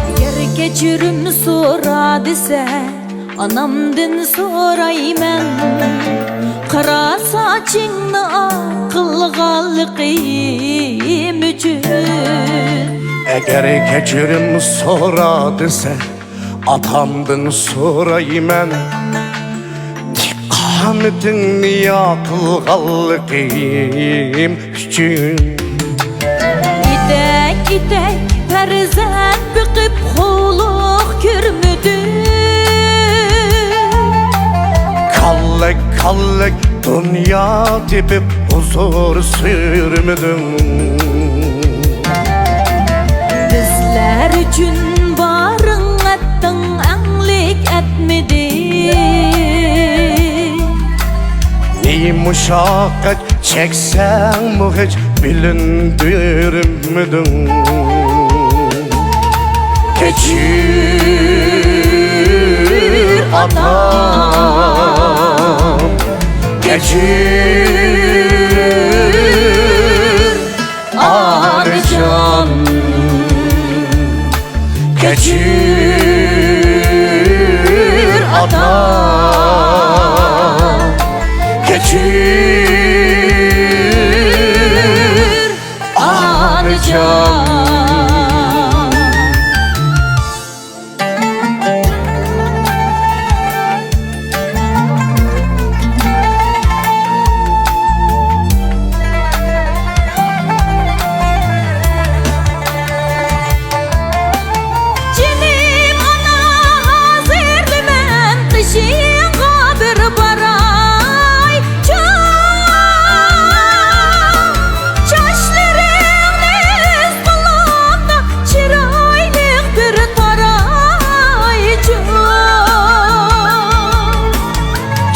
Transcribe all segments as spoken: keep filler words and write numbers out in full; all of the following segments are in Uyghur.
ئەگەر كەچۈرۈم سورا دېسە، ئانامدىن سورايمەن، قارا ساچىڭنى ئاق قىلغانلىقىم ئۈچۈن. ئەگەر كەچۈرۈم سورا دېسە، ئاتامدىن سورايمەن، تىك قامىتىڭنى ياق قىلغانلىقىم ئۈچۈن. يېتەك-يېتەك پەرزەنت بېقىپ، قۇۋلۇق كۆرمىدىم. كاللەك-كاللەك دۇنيا تېپىپ، ھۇزۇر سۈرمىدىم. بىزلەر ئۈچۈن بارىڭ ئەتتىڭ، ئەڭلىك ئەتمىدىڭ. نى مۇشەققەت چەكسەڭمۇ ھېچ بىلىندۈرمىدىڭ. كەچۈر ئاتام، كەچۈر ئانىجان، كەچۈر ئاتا، كەچۈر ئانىجان. جېنىم ئانا، ھازىرلا مەن قېشىڭغا بىر بارايچۇ. چاچلىرىڭنى ئۆز قولۇمدا چىرايلىق بىر تارايچۇ.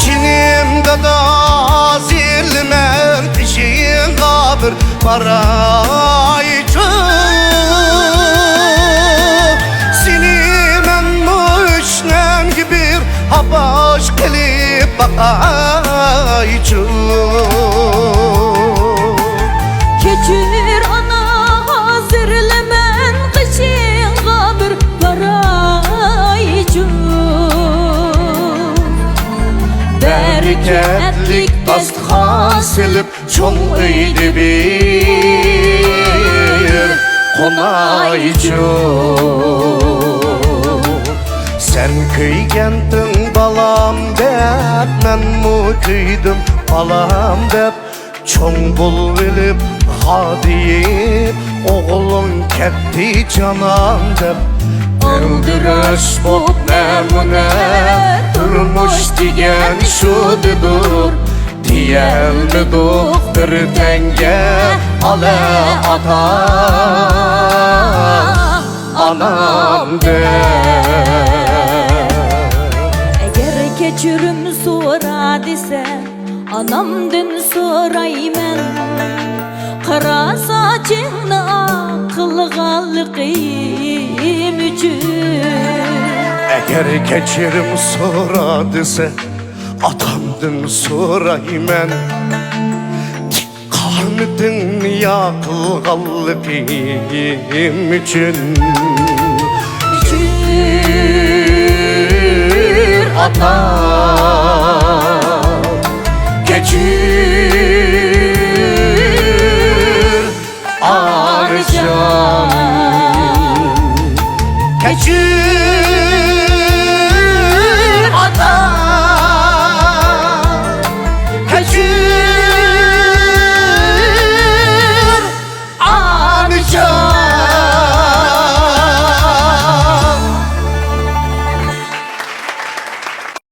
جېنىم دادا، ھازىرلا مەن قېشىڭغا بىر بارايچۇ. سېنى مەنمۇ ئۆشنەمگە بىر ھاپاش قىلىپ باقايچۇ. كەچۈر ئانا، ھازىرلا مەن قېشىڭغا بىر بارايچۇ. بەرىكەتلىك داستىخان سېلىپ، چوڭ ئۆيدە بىر قونايچۇ. سەن كۆيگەنتىڭ بالام دەپ، مەنمۇ كۆيدۈم بالام دەپ. چوڭ بولۇۋېلىپ خادىيىپ، ئوغلۇڭ كەتتى جانان دەپ. ئالدىراش بوپ نەمۇنە، تۇرمۇش دېگەن شۇ دېدۇر. دېيەلمىدۇق بىر تەڭگە، ئالە ئاتا، ئانام دەپ. ئەگەر كەچۈرۈم سورا دېسە، ئانامدىن سورايمەن، قارا ساچىڭنى ئاق قىلغانلىقىم ئۈچۈن. ئەگەر كەچۈرۈم سورا دېسە، ئاتامدىن سورايمەن، تىك قامىتىڭنى ياق قىلغانلىقىم ئۈچۈن. كەچۈر ئاتا،